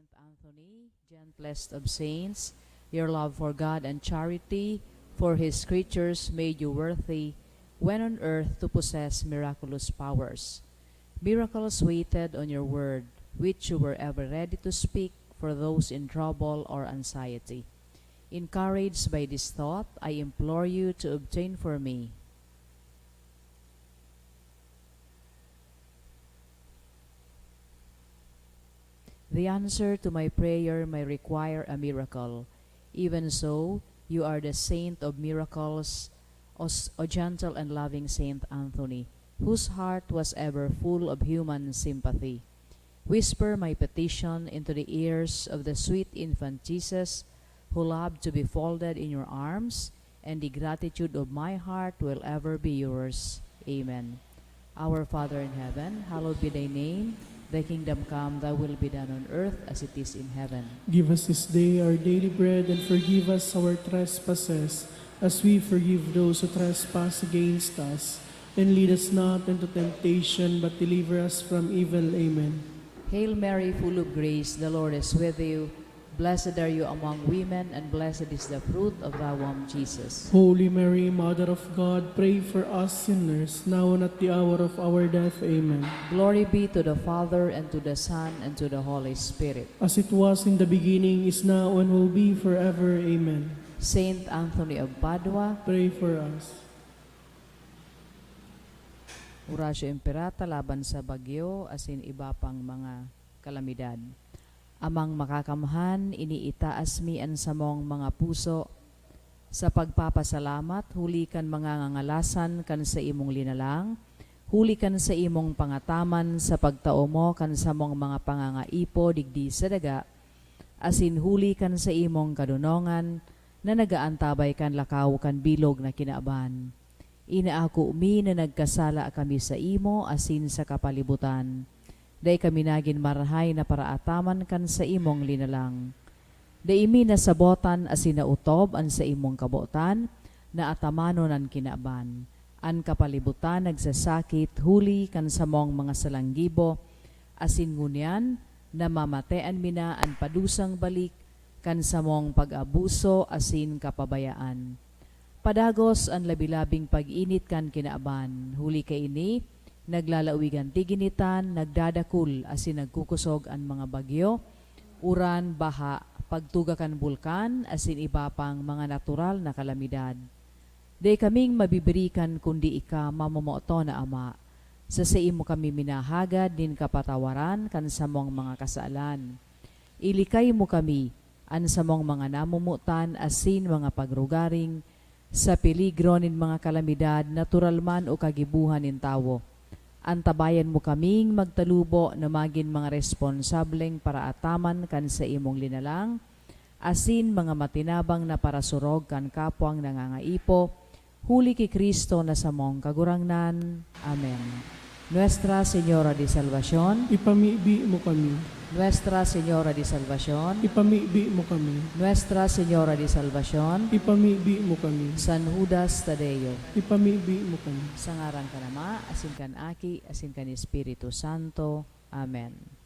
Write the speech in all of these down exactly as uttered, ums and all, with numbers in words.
Saint Anthony, gentlest of saints, your love for God and charity for his creatures made you worthy, when on earth, to possess miraculous powers. Miracles waited on your word, which you were ever ready to speak for those in trouble or anxiety. Encouraged by this thought, I implore you to obtain for me the answer to my prayer may require a miracle. Even so, you are the saint of miracles, O, s- O gentle and loving Saint Anthony, whose heart was ever full of human sympathy. Whisper my petition into the ears of the sweet infant Jesus, who loved to be folded in your arms, and the gratitude of my heart will ever be yours. Amen. Our Father in heaven, hallowed be thy name. Thy kingdom come, thy will be done on earth as it is in heaven. Give us this day our daily bread, and forgive us our trespasses, as we forgive those who trespass against us. And lead us not into temptation, but deliver us from evil. Amen. Hail Mary, full of grace, the Lord is with you. Blessed are you among women, and blessed is the fruit of thy womb, Jesus. Holy Mary, Mother of God, pray for us sinners, now and at the hour of our death. Amen. Glory be to the Father, and to the Son, and to the Holy Spirit. As it was in the beginning, is now, and will be forever. Amen. Saint Anthony of Padua, pray for us. Horacio Imperata laban sa bagyo asin iba pang mga kalamidad. Amang Makakamhan, iniitaas mi an samong mga puso sa pagpapasalamat huli kan mga ngangalasan kan saimong linalang, huli kan saimong pangataman sa pagtao mo kan samong mga pangangaipo digdi sa daga, asin huli kan saimong kadonongan na nag-aantabay kan lakaw kan bilog na kinaban. Inaako mi na nagkasala kami saimo asin sa kapalibutan. Dai kami nagin marahay na paraataman kan saimong linalang. Dai mi nasabotan asin naotob an saimong kabotan na atamanon an kinaban. An kapalibutan nagsasakit huli kan samong mga salang gibo, asin ngunyan namamatean mi na an padusang balik kan samong pag-abuso asin kapabayaan. Padagos an labi-labing pag-init kan kinaban. Huli kaini, naglalawigan tiginitan, nagdadakul asin nagkukusog an mga bagyo, uran, baha, pagtuga kan bulkan, asin iba pang mga natural na kalamidad. Dai kaming mabibirikan kundi ika, mamomoton na Ama. Sa saimo kami minahagad nin kapatawaran kan samong mga kasalan. Ilikay mo kami, an samong mga namomotan asin mga pagrugaring, sa peligro nin mga kalamidad, natural man o kagibohan nin tawo. Antabayan mo kaming magtalubo na magin mga responsableng paraataman kan saimong linalang, asin mga matinabang na parasurog kan kapwang nangangaipo, huli ki Cristo na samong Kagurangnan. Amen. Nuestra Señora de Salvacion. Ipamibi mo kami. Nuestra Señora de Salvacion. Ipamibi mo kami. Nuestra Señora de Salvacion. Ipamibi mo kami. San Judas Tadeo. Ipamibi mo kami. Sa ngaran kan Ama, asin kan Aki, asin kan Espiritu Santo. Amen.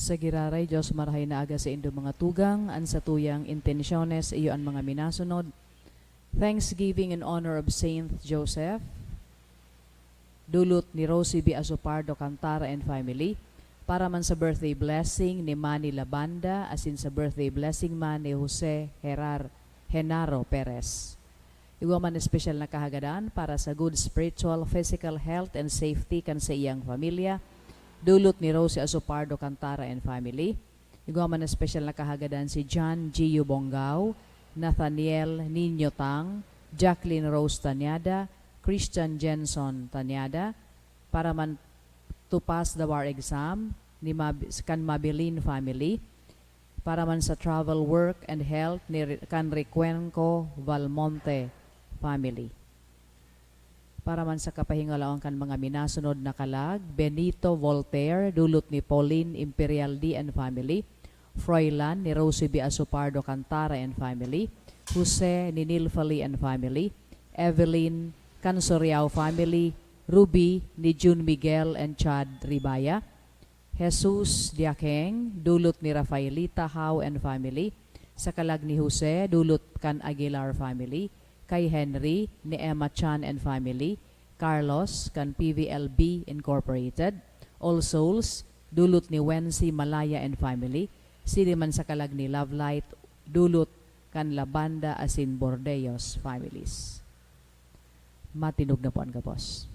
Sa giraray, Diyos, marahay na aga saindo mga tugang, an satuyang intensyones iyo an mga minasunod. Thanksgiving in honor of Saint Joseph, dulot ni Rosie B. Azupardo Cantara and family, para man sa birthday blessing ni Manny Labanda, asin sa birthday blessing man ni Jose Herar-, Genaro Perez. Igwa man espesyal na kahagadan para sa good spiritual, physical health and safety kan saiyang pamilya, dulot ni Rosie Azupardo Cantara and family. Igwa man espesyal na kahagadan si John Gio Bongao, Nathaniel Niño Tang, Jacqueline Rose Tanyada, Christian Jenson Tanyada, para man to pass the bar exam ni Mab-, kan Mabilin family, para man sa travel, work, and health ni Re-, kan Recuenco Valmonte family. Para man sa kapahingalaon kan mga minasunod na kalag, Benito Voltaire, dulot ni Pauline Imperialdi and family, Froilan ni Rosie B. Azupardo Cantara and family, Jose ni Nilfali and family, Evelyn Cansoriao family, Ruby ni Jun Miguel and Chad Ribaya, Jesus Diakeng, dulot ni Rafaelita Hao and family, sa kalag ni Jose, dulot kan Aguilar family, kay Henry ni Emma Chan and family, Carlos kan P V L B Incorporated, All Souls, dulot ni Wency Malaya and family, siring man sa kalag ni Love Light, dulot kan Labanda asin Bordeos families. Matinog na po an gabos.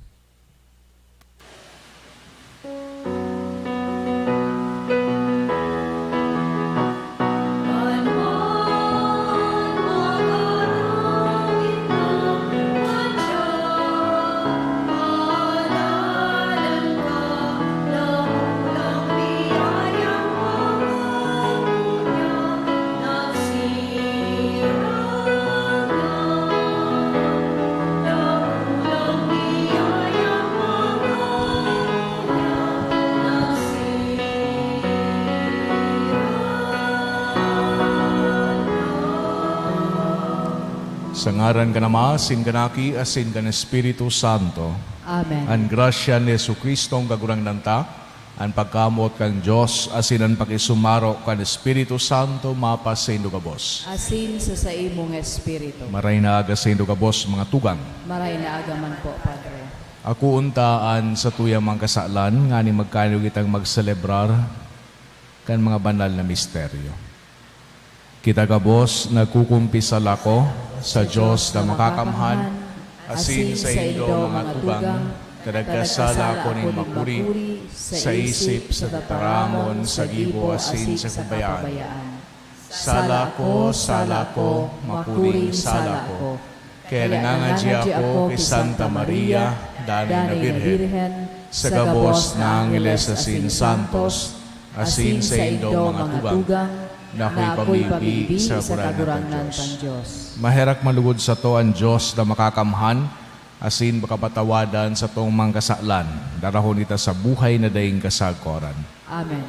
Sa ngaran kan Ama, asin kan Aki, asin kan Espiritu Santo. Amen. An grasya ni Jesu-Cristo, an Kagurangnan ta, an pagkamoot kan Dios, asin an pakisumaro kan Espiritu Santo mapasaindo gabos. Asin sa saimong espiritu. Maray na aga saindo gabos, mga tugang. Maray na aga man po, Padre. Akoon ta an satuyang mga kasalan, nganing magkanuyo kitang magselebrar kan mga banal na misteryo. Kita gabos, nagkukumpisal ako sa Dios na makakamhan, asin saindo, mga tugang, na nagkasala ako nin makuri, sa isip, sa tataramon, sa gibo, asin sa kabayaan. Sala ko, sala ko, makuring sala ko. Kaya nangangadyi ako ki Santa Maria, Danay na Birhen, sa gabos na angheles asin santos, asin saindong mga tugang, na akoy pabibi sa Kagurangnan kan Dios. Maherak man lugod sato an Dios na makakamhan, asin makapatawadan satong mga kasalan. Darahon kita sa buhay na daing kasagkoran. Amen.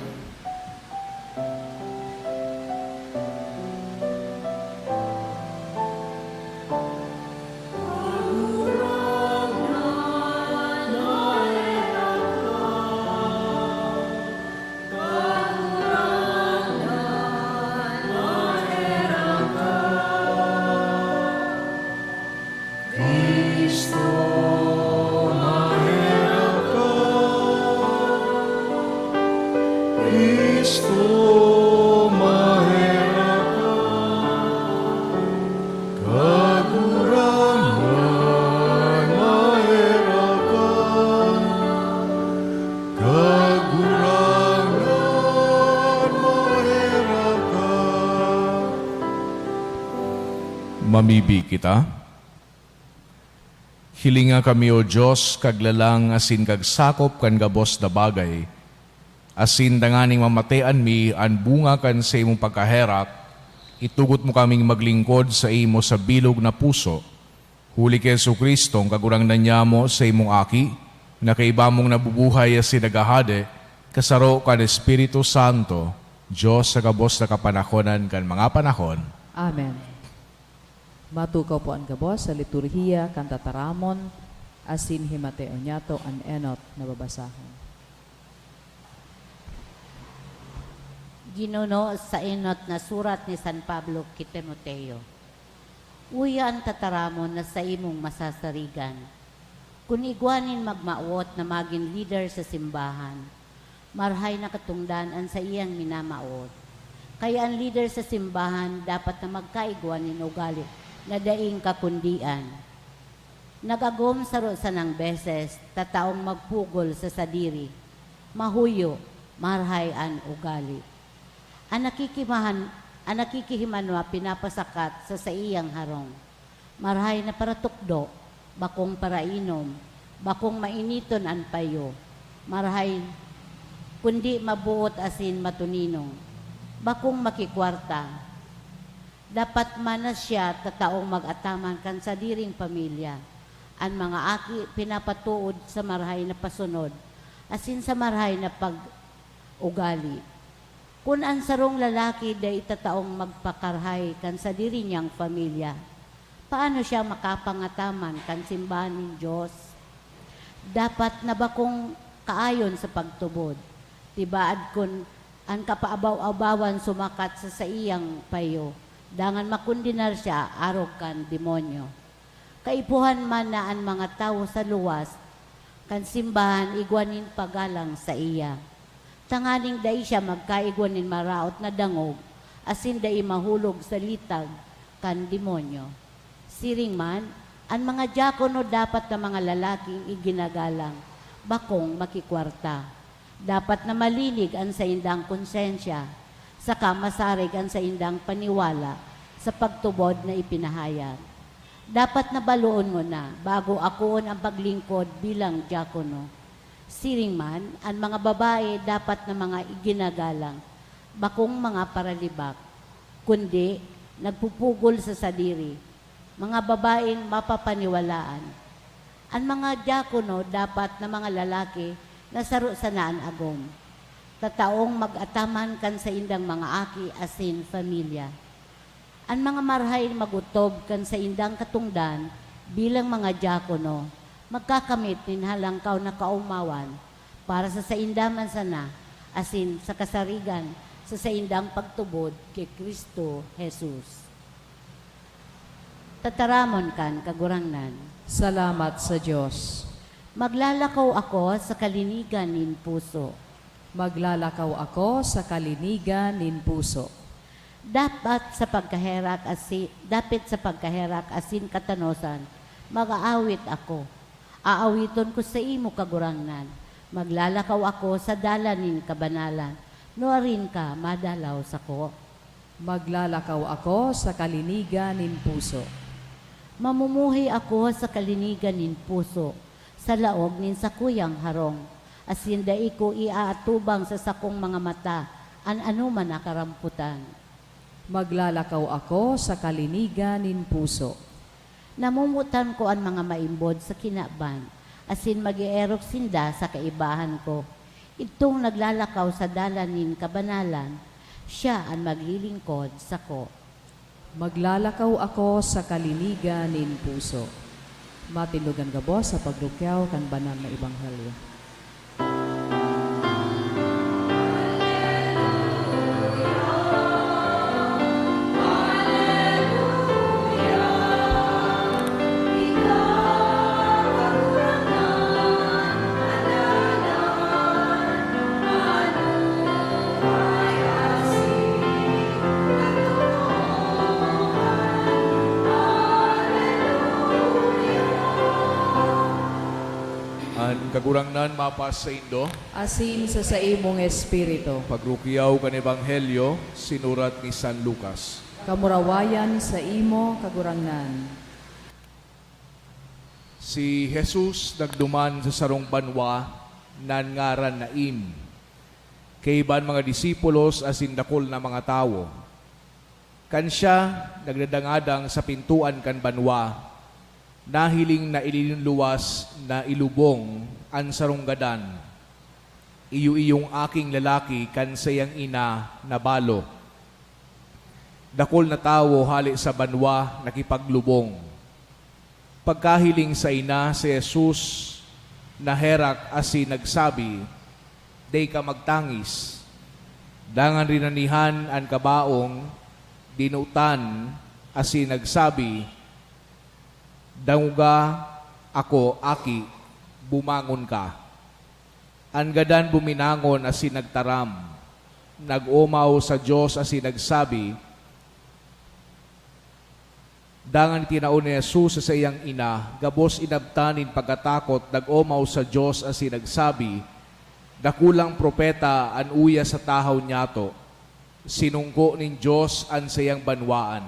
Cristo, maherak ka. Cristo, maherak ka. Kagurangnan, maherak ka. Kagurangnan, maherak ka. Mamibi kita. Hilinga kami, O Dios, kaglalang asin kagsakop kan gabos na bagay, asin tanganing mamatean mi an bunga kan saimong pagkaherak, itugot mo kaming maglingkod saimo sa bilog na puso, huli ki Jesu-Cristo, an Kagurangnan nyamo, saimong Aki, na kaiba mong nabubuhay asin naghahade, kasaro kan Espiritu Santo, Dios sa gabos na kapanahonan kan mga panahon. Amen. Matukaw po an gabos sa liturhiya kan tataramon, asin himateon niyato an enot na babasahon. Ginuno sa enot na surat ni San Pablo ki Timoteo. Uya an tataramon na saimong masasarigan. Kun igwa nin magmawot na magin lider sa simbahan, marahay na katongdan an saiyang minamawot. Kaya an lider sa simbahan dapat na magkaigwa nin ugali na daing kakundian. Nagagom saro sanang beses, tataong magpugol sa sadiri, mahuyo, marahay an ugali. An nakikimahan-, an nakikihimanwa pinapasakat sa saiyang harong. Marahay na paratukdo, bakong parainom, bakong mainiton an payo. Marahay, kundi maboot asin matuninong, bakong makikwarta. Dapat man na siya tataong mag-ataman kan sadiring pamilya. An mga aki pinapatuod sa marahay na pasunod, asin sa marahay na pag-ugali. Kun an sarong lalaki dai tataong magpakarahay kan sadiri niyang pamilya, paano siya makapangataman kan simbahan nin Dios? Dapat na bakong kaayon sa pagtubod. Tibaad kun an kapaabaw-abawan sumakat sa saiyang payo, dangan makondenar siya arog kan demonyo. Kaipuhan man na an mga tawo sa luwas kan simbahan igwa nin pagalang saiya, tanganing dai siya magkaigwa nin maraot na dangog asin dai mahulog sa litag kan demonyo. Siring man, an mga diakono dapat na mga lalaking iginagalang, bakong makikwarta. Dapat na malinig an saindang konsensya, saka masarig an saindang paniwala sa pagtubod na ipinahayag. Dapat na baloon ngona bago akoon an paglingkod bilang diakono. Siring man, an mga babae dapat na mga iginagalang, bakong mga paralibak, kundi nagpupugol sa sadiri, mga babaeng mapapaniwalaan. An mga diakono dapat na mga lalaki na saro sana an agom, tataong mag-ataman kan saindang mga aki asin pamilya. An mga marahay mag-otob kan saindang katongdan bilang mga diakono, magkakamit nin halangkaw na kaomawan para sa sainda man sana asin sa kasarigan sa saindang pagtubod ki Cristo Jesus. Tataramon kan Kagurangnan. Salamat sa Dios. Maglalakaw ako sa kalinigan nin puso. Maglalakaw ako sa kalinigan nin puso. Dapat sa pagkaherak asi-, dapit sa pagkaherak asin katanosan, mag-aawit ako. Aawiton ko saimo, Kagurangnan. Maglalakaw ako sa dalan nin kabanalan, nuarin ka madalaw sako. Maglalakaw ako sa kalinigan nin puso. Mamumuhay ako sa kalinigan nin puso, sa laog nin sakuyang harong, asin dai ko iaatubang sa sakong mga mata an anoman na karampotan. Maglalakaw ako sa kalinigan nin puso. Namomotan ko an mga maimbod sa kinaban, asin mag-eerok sinda sa kaibahan ko. Idtong naglalakaw sa dalan nin kabanalan, siya an maglilingkod sako. Maglalakaw ako sa kalinigan nin puso. Matindog an gabos sa pagrukyaw kan banal na ebanghelyo. An Kagurangnan mapasaindo. Asin sa saimong espiritu. Pagrukyaw kan Ebanghelyo sinurat ni San Lucas. Kamurawayan saimo, Kagurangnan. Si Jesus nagduman sa sarong banwa na an ngaran Nain, kaiba an mga disipulos asin dakul na mga tawo. Kan siya nagdadangadang sa pintoan kan banwa, nahiling na ilinuluwas na ilubong an sarong gadan. Iyo-iyong aking lalaki kan saiyang ina nabalo. Dakul na tawo hale sa banwa nakipaglubong. Pagkahiling saina, si Jesus naherak asin nagsabi, "Dai ka magtangis." Dangan rinanihan an kabaong, dinutan, asin nagsabi, "Dangoga ako, aki, bumangon ka." An gadan buminangon asin nagtaram. Nag-omaw sa Dios asin nagsabi, Dangan itinao ni Jesus sa saiyang ina, gabos inabtan nin pagkatakot, nag-omaw sa Dios asin nagsabi, "Dakulang propeta an uya sa tahaw nyato! Sinongko nin Dios an saiyang banwaan."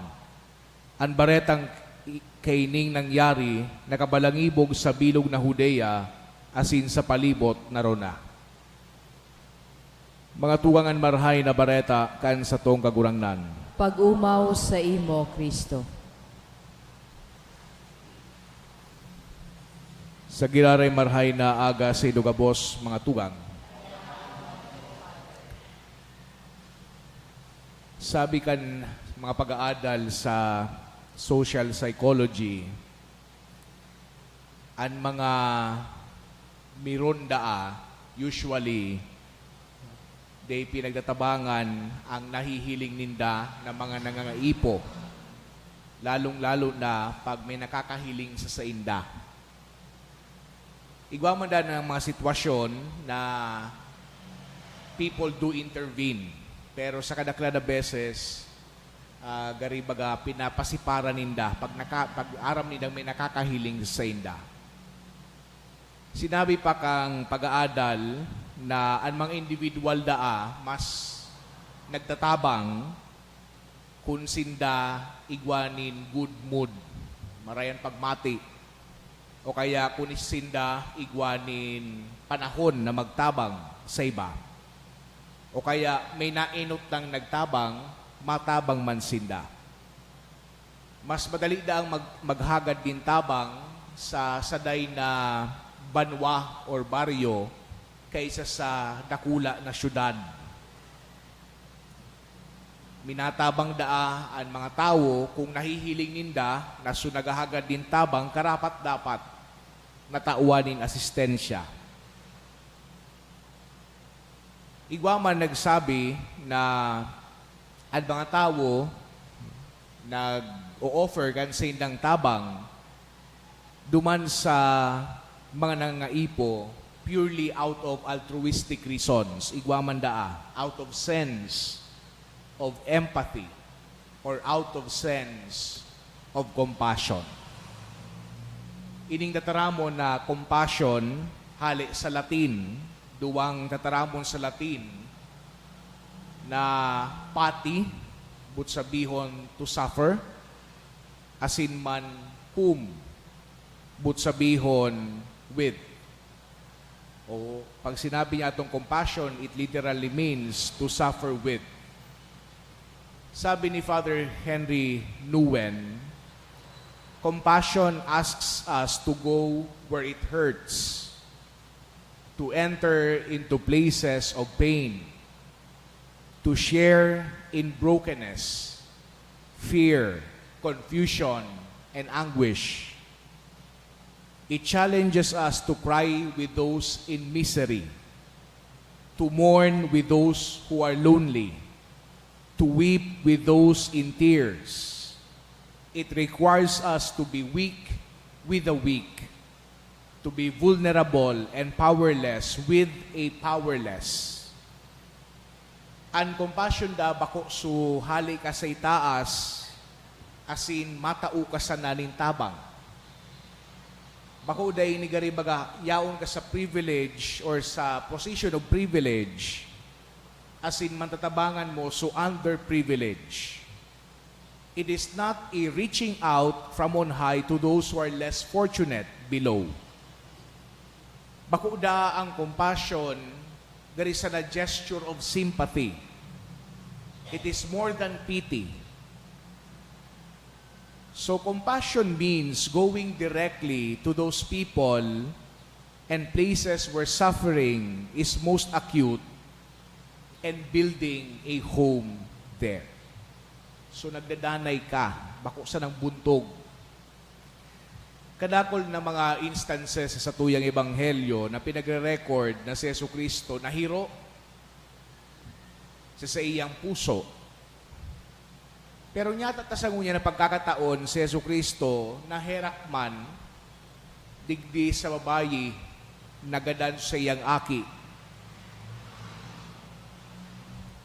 An baretang i-, kaining nangyari nakabalangibog sa bilog na Judea asin sa palibot na Rona. Mga tugang, an Marahay na Bareta kan satong Kagurangnan. Pag-omaw saimo, Cristo. Sa giraray marahay na aga saindo gabos, mga tugang. Sabi kan mga pag-aadal sa social psychology, an mga miron daa, usually, dai pinagtatabangan ang nahihiling ninda na mga nangangaipo, lalong-lalo na pag may nakakahiling sa sainda. Igwa man daa an mga sitwasyon na people do intervene, pero sa kadaklan na beses, ah, gari baga pinapasiparan ninda pag naka-, pag aram nindang may nakakahiling sa sainda. Sinabi pa kan pag-aadal na an mga individual daa mas nagtatabang kun sinda igwa nin good mood, maray an pagmati, o kaya kun sinda igwa nin panahon na magtabang sa iba, o kaya may naenot nang nagtabang, matabang man sinda. Mas madali daang mag-, maghagad nin tabang sa saday na banwa or baryo kaysa sa dakula na syudad. Minatabang daa an mga tawo kun nahihiling ninda na so naghahagad nin tabang karapat-dapat na tawan nin asistensya. Igwa man nagsabi na an mga tawo nag-o-offer kan saindang tabang duman sa mga nangangaipo purely out of altruistic reasons, igwa man daa, out of sense of empathy or out of sense of compassion. Ining tataramon na compassion, hale sa Latin, duwang tataramon sa Latin na pati, boot sabihon to suffer, asin man cum, boot sabihon with. O, pag sinabi niya atong compassion, it literally means to suffer with. Sabi ni Father Henry Nouwen, "Compassion asks us to go where it hurts, to enter into places of pain, to share in brokenness, fear, confusion, and anguish." It challenges us to cry with those in misery, to mourn with those who are lonely, to weep with those in tears. It requires us to be weak with the weak, to be vulnerable and powerless with a powerless. An compassion da bako so hale ka sa itaas, asin matao ka sana nin tabang. Bako dai ini gari baga yaon ka sa privilege or sa position of privilege, asin mantatabangan mo so underprivilege. It is not a reaching out from on high to those who are less fortunate below. Bako da ang compassion gari sana gesture of sympathy. It is more than pity. So, compassion means going directly to those people and places where suffering is most acute and building a home there. So, nagdadanay ka, bako sanang buntog. Kadakul na mga instances sa satuyang ebanghelyo na pinagre-record na si Jesu-Cristo nahiro, sa saiyang puso. Pero nyata ta sa ngunyan na pagkakataon, si Jesu-Cristo naherak man digdi sa babayi na gadan sa saiyang aki.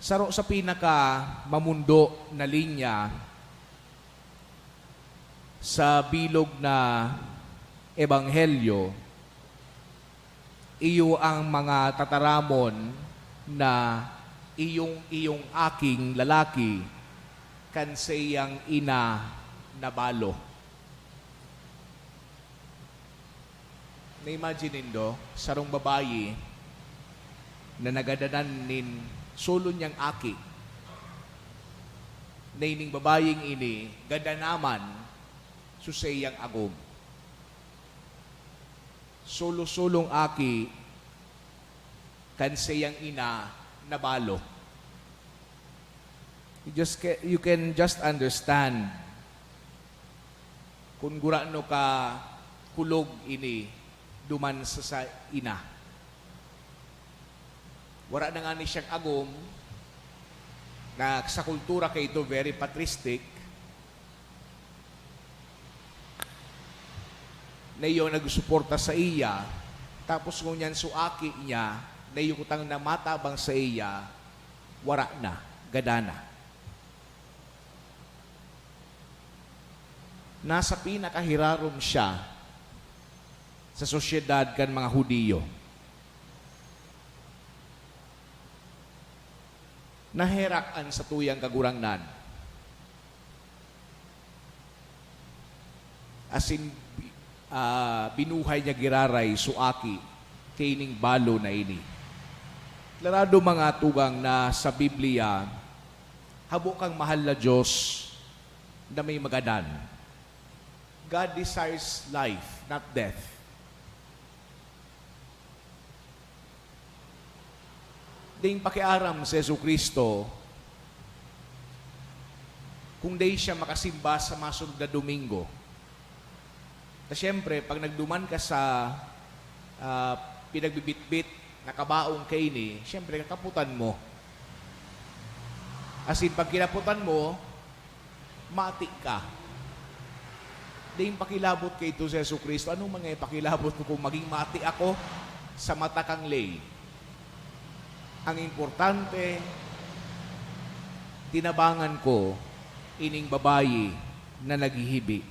Saro sa pinakamamundo na linya sa bilog na ebanghelyo, iyo ang mga tataramon na iyong-iyong aking lalaki kan saiyang ina na balo. Na-imagine nindo, sarong babayi na nagadanan nin solo niyang aki, na ining babaying ini gadanaman sa saiyang agom. Solo-solong aki kan saiyang ina na balo. You just ca-, you can just understand kun gurano ka kulog ini duman sa, sa ina. Wara na ngani siyang agom, na sa kultura kay ito very patristic, na iyo ang nagsusuporta sa iya, tapos ngunyan so aki niya, na iyo kutang na matabang sa iya, wara na, gada na. Nasa pinakahirarom siya sa sosyedad kan mga Judio. Naherak an satuyang Kagurangnan. Asin, bi-, ah, binuhay niya giraray so aki kaining balo na ini. Klarado, mga tugang, na sa Biblia, habo kang mahal na Diyos na may magadan. God desires life, not death. Ding pakiaram si Jesu-Cristo kung dai siya makasimba sa masunod na Domingo. Ta siyempre, pag nagduman ka sa, ah, pinagbibitbit na kabaong kaini, siyempre, kakaputan mo. Asin, pag kinaputan mo, mati ka. Dai pakilabot kaidto si Jesu-Cristo. Anong mga ipakilabot ko kung maging mati ako sa mata kang ley? Ang importante, tinabangan ko ining babayi na naghihibi.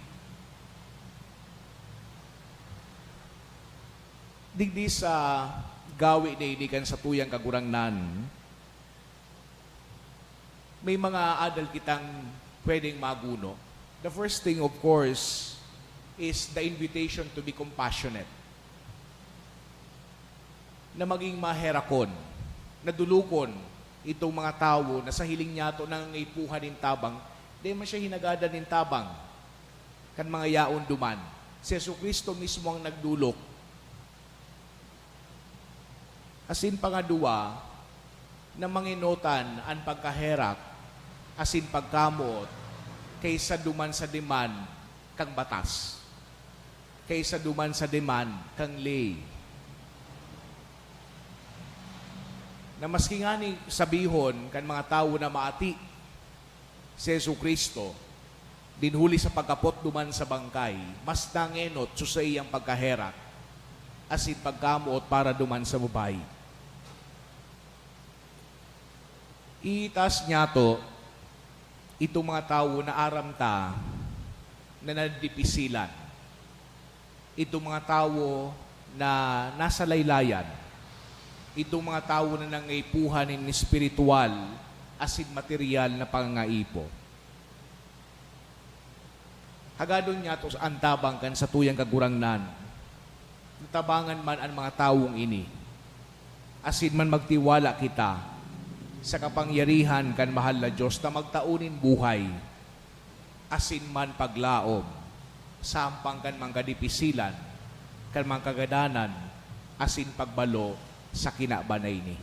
Digdi sa gawi na ini kan satuyang Kagurangnan, may mga adal kitang pwedeng maguno. The first thing, of course, is the invitation to be compassionate. Na maging maherakon, na dulokon itong mga tawo na sa hiling niyato nangangaipuhan nin tabang, dai man siya hinagadan nin tabang kan mga yaon duman. Si Jesu-Cristo mismo ang nagdolok. Asin pangaduwa, na mangenotan an pagkaherak asin pagkamoot kaysa duman sa demand kan batas, kaysa duman sa demand kan ley. Na maski ngani sabihon kan mga tawo na maati si Jesu-Cristo, din huli sa pagkapot duman sa bangkay, mas nangenot sa saiyang pagkaherak asin pagkamoot para duman sa babayi. Iitaas niyato itong mga tawo na aram ta na nadidipisilan. Itong mga tawo na nasa laylayan, itong mga tawo na nangaipuhan nin espiritual asin materyal na pangangaipo. Hagadon niyato an tabang kan satuyang Kagurangnan. Tabangan man an mga tawong ini, asin man magtiwala kita sa kapangyarihan kan mahal na Dios na magtao nin buhay asin man paglaom sa ampang kan mga kadipisilan, kan mga kagadanan, asin pagbalo sa kinaban na ini.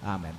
Amen.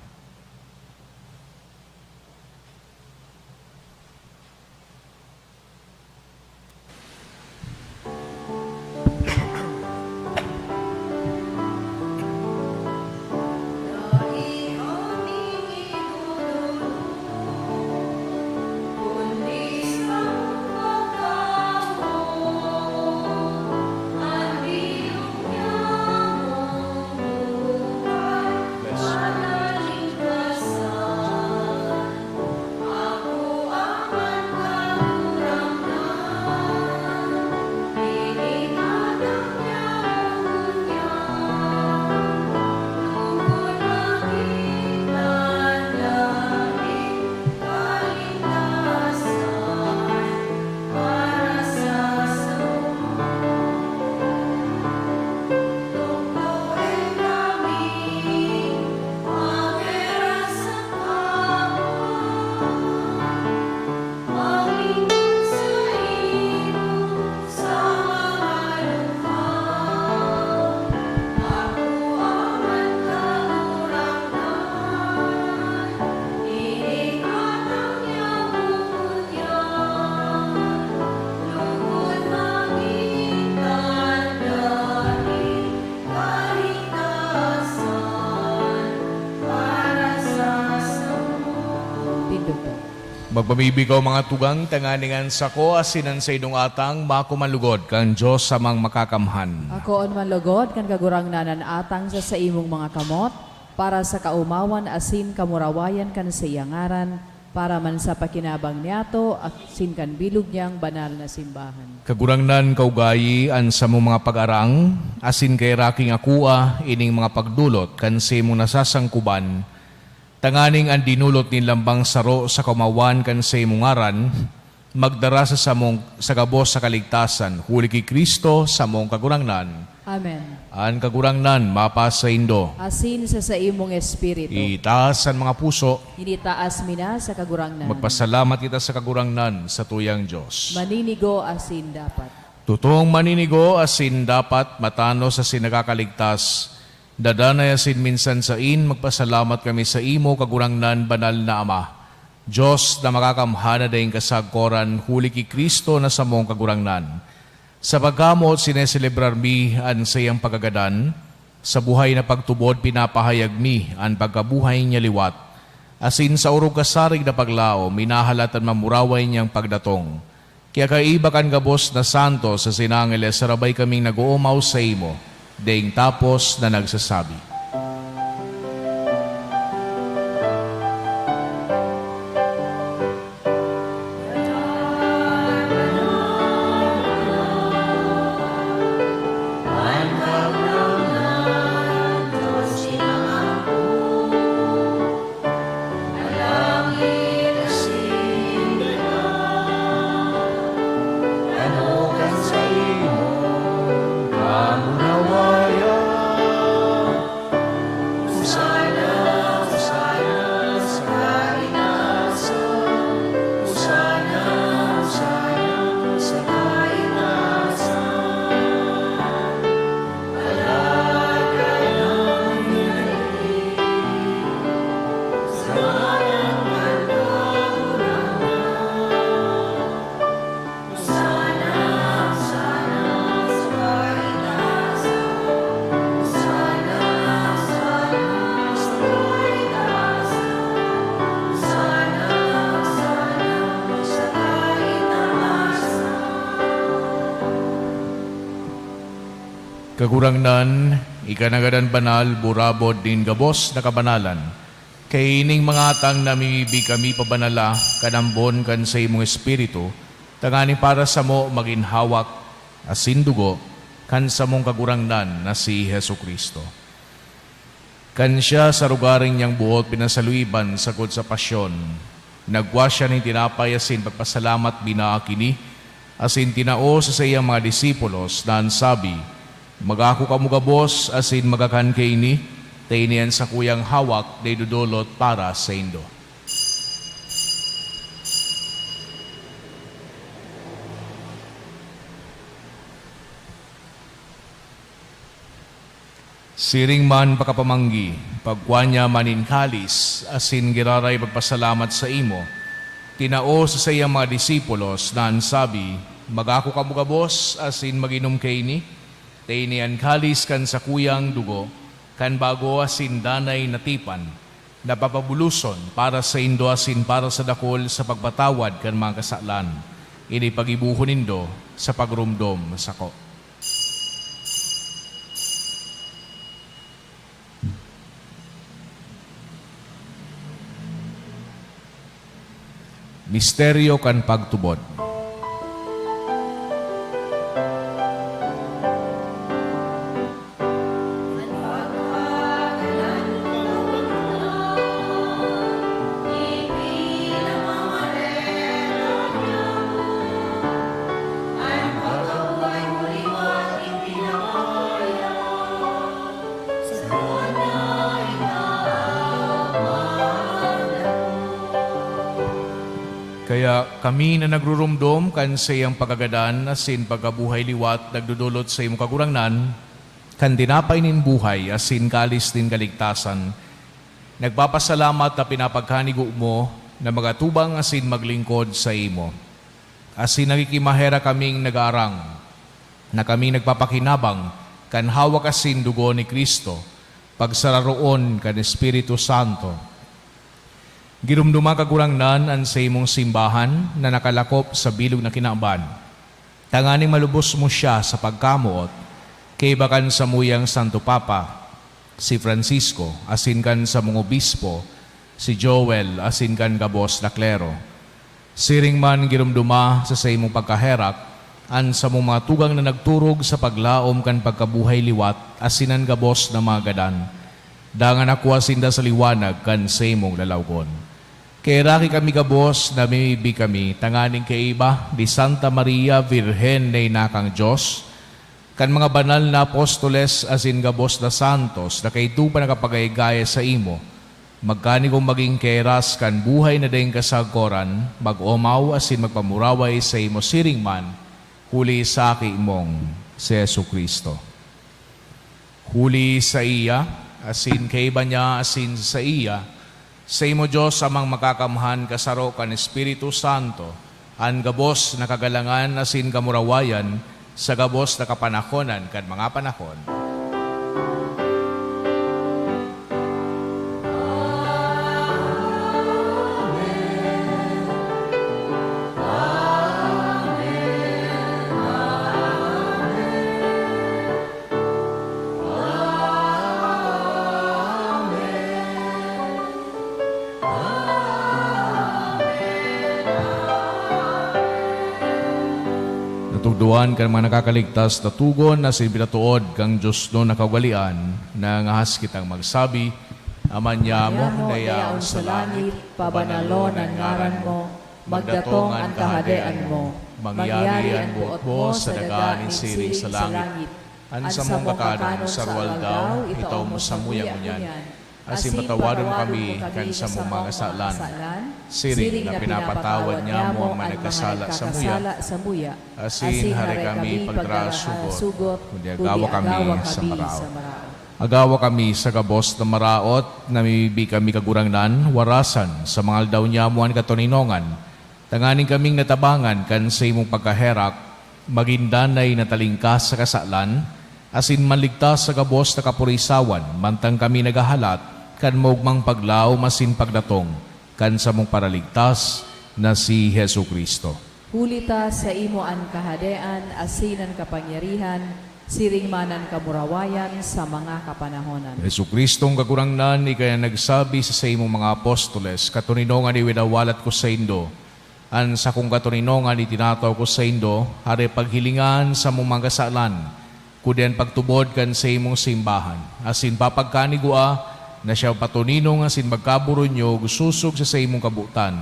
Pamibi ko mga tugang, tanganing an sako asin an saindong atang makuman lugod kan Dios Amang Makakamhan. Akoon man lugod kan Kagurangnan an atang sa saimong mga kamot, para sa kaomawan asin kamurawayan kan saiyang ngaran, para man sa pakinabang niyato asin kan bilog niyang banal na simbahan. Kagurangnan, kaugayi an samong mga pag-arang, asin kairaking akua ining mga pagdolot kan saimong nasasangkuban, tanganing an dinolot nin lambang saro sa kaomawan kan saimong ngaran, magdara sa samong, sa gabos sa kaligtasan, huli ki Cristo, samong Kagurangnan. Amen. An Kagurangnan mapasaindo. Asin sa saimong espiritu. Itaas an mga puso. Initaas mi na sa Kagurangnan. Magpasalamat kita sa Kagurangnan, satuyang Dios. Maninigo asin dapat. Totong maninigo asin dapat, matanos asin nakakaligtas, dadanay asin minsan sain, magpasalamat kami saimo, Kagurangnan, banal na Ama, Dios na makakamhan na daing kasagkoran, huli ki Cristo na samong Kagurangnan. Sa pagkamoot, sineselebrar mi an saiyang pagkagadan. Sa buhay na pagtubod, pinapahayag mi an pagkabuhay niya liwat. Asin sa orog kasarig na paglaom, minahalat an mamuraway niyang pagdatong. Kaya kaiba kan gabos na santos asin angheles, sarabay kaming nag-oomaw saimo, daing tapos na nagsasabi. Kagurangnan, ika nangadan banal, burabod nin gabos na kabanalan. Kaining mga atang namimibi kami pabanala kan ambon kan saimong Espiritu, tanganing para samo magin hawak asin dugo kan samong Kagurangnan na si Jesu-Cristo. Kan siya sa rogaring niyang buot pinasaluiban sagkod sa pasyon, nagwa siya nin tinapay asin pagpasalamat, binaak ini, asin tinao sa saiyang mga disipulos, na an sabi, "Magako kamo gabos asin magakan kaini, ta ini an sakuyang hawak na idodolot para saindo." Siring man pakapamanggi, pagkua niya man nin kalis, asin giraray pagpasalamat saimo, tinao sa saiyang mga disipulos, na an sabi, "Magako kamo gabos asin mag-inom kaini, ta ini an kalis kan sakuyang dugo, kan bago asin danay na tipan, na papabuloson para saindo asin para sa dakul sa pagpatawad kan mga kasalan. Ini paggibohon nindo sa pagromdom sako." Misteryo kan pagtubod. Kaya kami na nagruromdom kan saiyang pagkagadan asin pagkabuhay liwat nagdodolot sa imo, Kagurangnan, kan tinapay nin buhay asin kalis nin kaligtasan, nagpapasalamat ta pinapagkanigo mo na magatubang asin maglingkod saimo. Asin nakikimaherak kaming nag-aarang na kami nagpapakinabang kan hawak asin dugo ni Cristo, pagsararoon kan Espiritu Santo. Giromdoma, Kagurangnan, an saimong simbahan na nakalakop sa bilog na kinaban, tanganing malubos mo siya sa pagkamoot, kaiba kan samuyang Santo Papa, si Francisco, asin kan samong obispo, si Joel, asin kan gabos na klero. Siring man, giromdoma sa saimong pagkaherak an samong mga tugang na nagturog sa paglaom kan pagkabuhay liwat asin an gabos na mga gadan. Dangan akoa sinda sa liwanag kan saimong lalawgon. Kaheraki kami gabos, namimibi kami tanganing kaiba ni Santa Maria, Birhen na Ina kan Dios, kan mga banal na apostoles asin gabos na santos na kaidto pa nakapagayagaya saimo, magkanigong magin kaheras kan buhay na daing kasagkoran, mag-omaw asin magpamuraway saimo siring man, huli sa Aki mong si Jesu-Cristo. Huli saiya, asin kaiba niya, asin saiya, saimo, Dios Amang Makakamhan, kasaro kan Espiritu Santo, an gabos na kagalangan asin kamurawayan sa gabos na kapanahonan kan mga panahon. Natugdoan kan mga nakakaligtas na togon asin pinatood kan Dios na kaugalean, nangangahas kitang magsabi, Ama niamo na yaon sa langit, pabanalon an ngaran mo, magdatong an kahadean mo, mangyari an boot mo sa daga nin siring sa langit. An samong kakanon sa aroaldaw, itao mo samuya ngunyan. Asin patawadon mo kami kan samong mga kasalan, siring na pinapatawad niamo an mga nagkasala samuya. Asin hare kami pagdarasugot, kundi agawa kami sa maraot. Agawa kami sa gabos na maraot, namimibi kami, Kagurangnan, warasan sa mga aldaw niamo an katoninongan, tanganing kaming natabangan kan saimong pagkaherak, magin danay na talingkas sa kasalan, asin manligtas sa gabos na kapurisawan, mantang kami naghahalat kan maogmang paglaom asin pagdatong kan samong Paraligtas na si Jesu-Cristo. Huli ta saimo an kahadean asin an kapangyarihan, siring man an kamurawayan sa mga kapanahonan. Jesu-Cristong Kagurangnan, ika an nagsabi sa saimong mga apostoles, "Katoninongan iwinawalat ko saindo, an sakong katoninongan itinatao ko saindo, hare paghilinga an samong mga kasalan, kundi an pagtubod kan saimong simbahan, asin papagkanigwaa na siya patoninong asin magkaburunyog sosog sa saimong kabotan,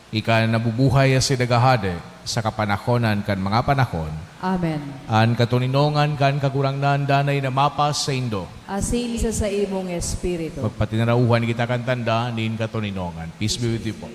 ika na nabubuhay asin naghahade sa kapanahonan kan mga panahon." Amen. An katoninongan kan Kagurangnan danay na mapasaindo. Asin sa saimong espiritu. Magpatinarauhan kita kan tanda nin katoninongan. Peace be with you po.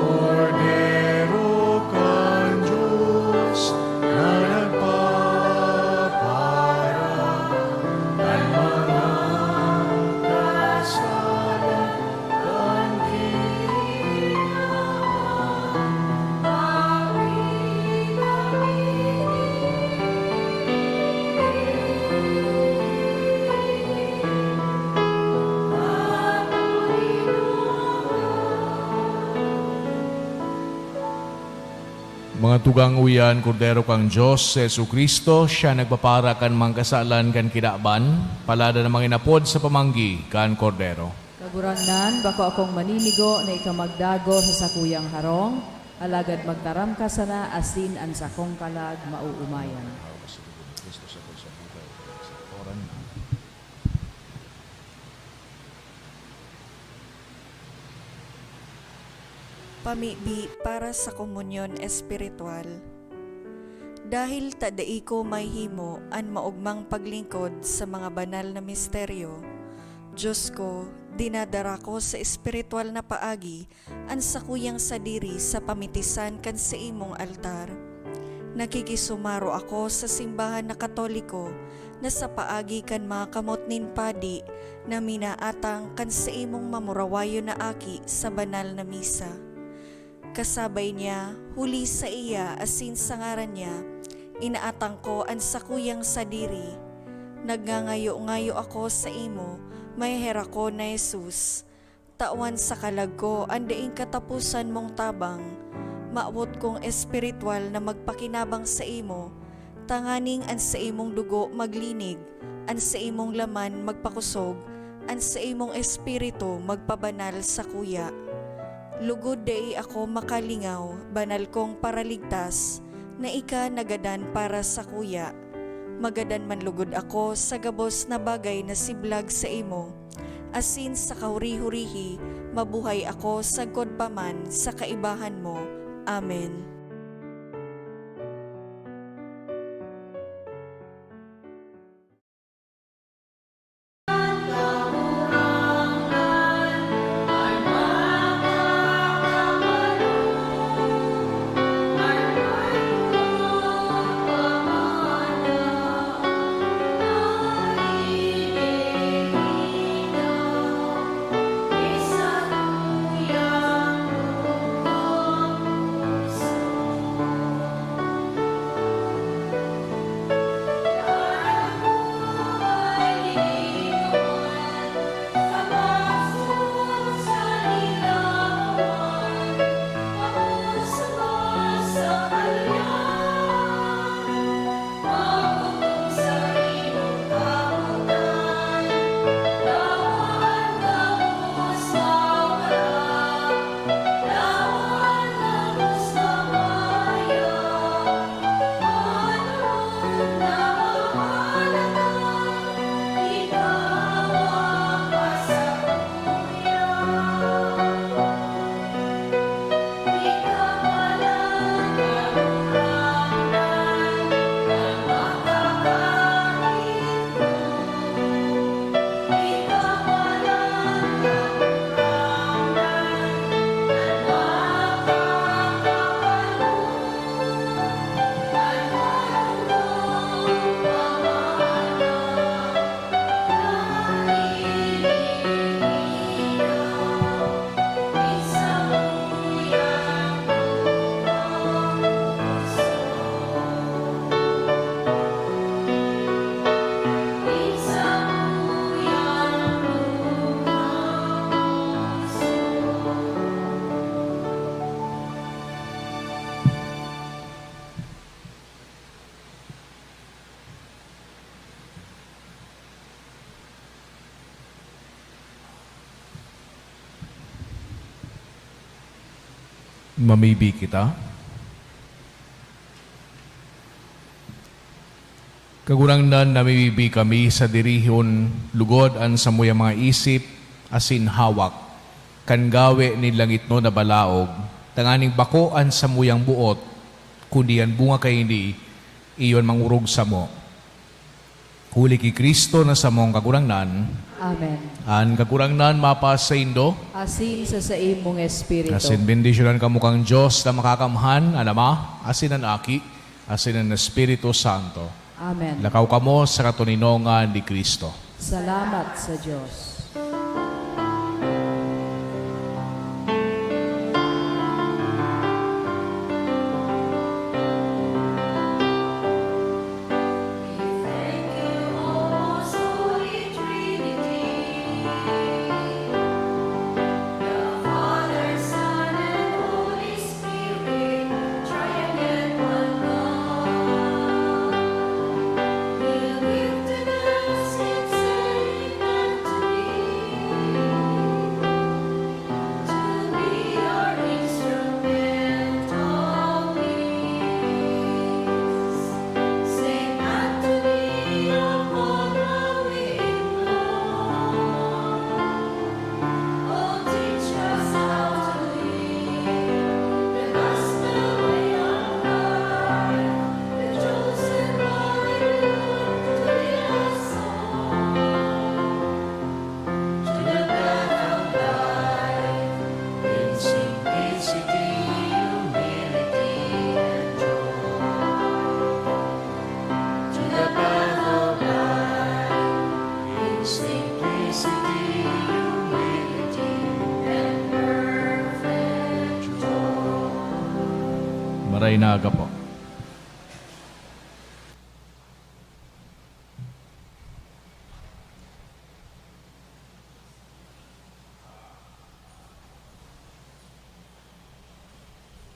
Kordero kan Dios na nagpapara kan mga kasalan. Mga tugang, uya an Kordero kan Dios, si Jesu-Cristo, siya nagpapara kan mga kasalan kan kinaban, paladan an mga inapod sa pamanggi kan Kordero. Kagurangnan, bako akong maninigo na ika magdagos sa sakuyang harong, alagad magtaram ka sana asin an sakong kalag maoomayan. Pamibi para sa komunyon espiritual. Dahil ta dai ko mahimo an maogmang paglingkod sa mga banal na misteryo, Diyos ko, dinadara ko sa espiritual na paagi an sakuyang sadiri sa pamitisan kan saimong altar. Nakikisumaro ako sa simbahan na Katoliko na sa paagi kan mga kamot nin padi na minaatang kan saimong mamurawayon na aki sa banal na misa. Kasabay niya, huli saiya asin sa ngaran niya, inaatang ko an sakuyang sadiri. Nagngangayo-ngayo ako saimo, maheherakon na Jesus. Tawan sa kalag ko an daing kataposan mong tabang. Mawot kong espiritual na magpakinabang saimo, tanganing an saimong dugo maglinig, an saimong laman magpakosog, an saimong espiritu magpabanal sakuya. Lugod dai ako makalingaw, banal kong Paraligtas, na ika nagadan para sakuya. Magadan man lugod ako sa gabos na bagay na siblag saimo, asin sa kahuri-hurihi mabuhay ako sagkod pa man sa kaibahan mo. Amen. Mamibi kita. Kagurangnan, namimibi kami sa dirihon lugod an samuyang mga isip asin hawak kan gawe nin langitnon na balaog, tanganing bako an samuyang boot, kundi an bunga kaini, iyo an mangorog samo. Huli ki Cristo na samong Kagurangnan. Amen. An Kagurangnan mapasaindo. Asin sa saimong espiritu. Asin bendisyonan kamo kan Dios na Makakamhan, an Ama, asin an Aki, asin an Espiritu Santo. Amen. Lakaw kamo sa katoninongan ni Cristo. Salamat sa Dios. Maray na aga po.